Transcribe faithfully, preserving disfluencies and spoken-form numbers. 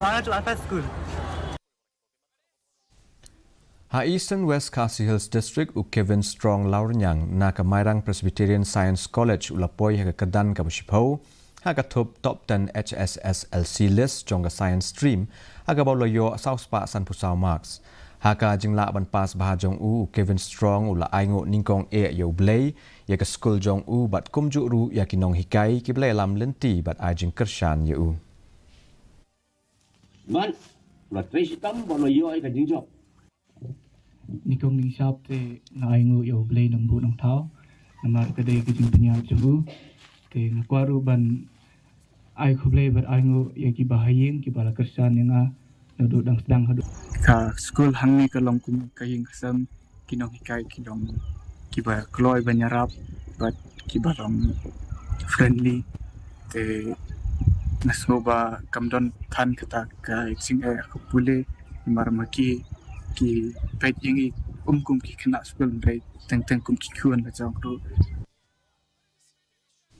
School. Ha Eastern West Khasi Hills District, u Kevin Strong Lawrniang na ka Mairang Presbyterian Science College u la poi ha ka kyrdan kaba shiphew ha ka thup top ten H S S L C list jong ka Science Stream, ha kaba u la ïoh saw spah sanphew saw marks. Ha ka jinglah ban pass bha jong u, u Kevin Strong u la ainguh nyngkong eh ïa U Blei, ïa ka skul jong u bad kumjuh ruh ïa ki nonghikai kiba la ïalam lynti bad ai jingkyrshan ïa u. Ban, la trei shitom, ban la ïoh ïa ka jingjop. Nyngkong nyngshap te nga ainguh ïa U Blei Nongbuh Nongthaw. Namar ka dei ka jingpynïaid jong u. Te nga kwah ruh ban ai khublei bad ainguh ïa kiba ha ïing kiba la kyrshan ïa nga naduh dang sdang haduh. Ka skul hangne ka long kum ka ïing ka sem, ki nonghikai ki long kiba kloi ban ïarap bad kiba long friendly. Te nga sngew ba kam don than kata ka jingeh ha ka pule, namar ma ki ki peit ïa ngi um kum ki khynnah skul, hynrei teng teng kum ki khun la jong ruh.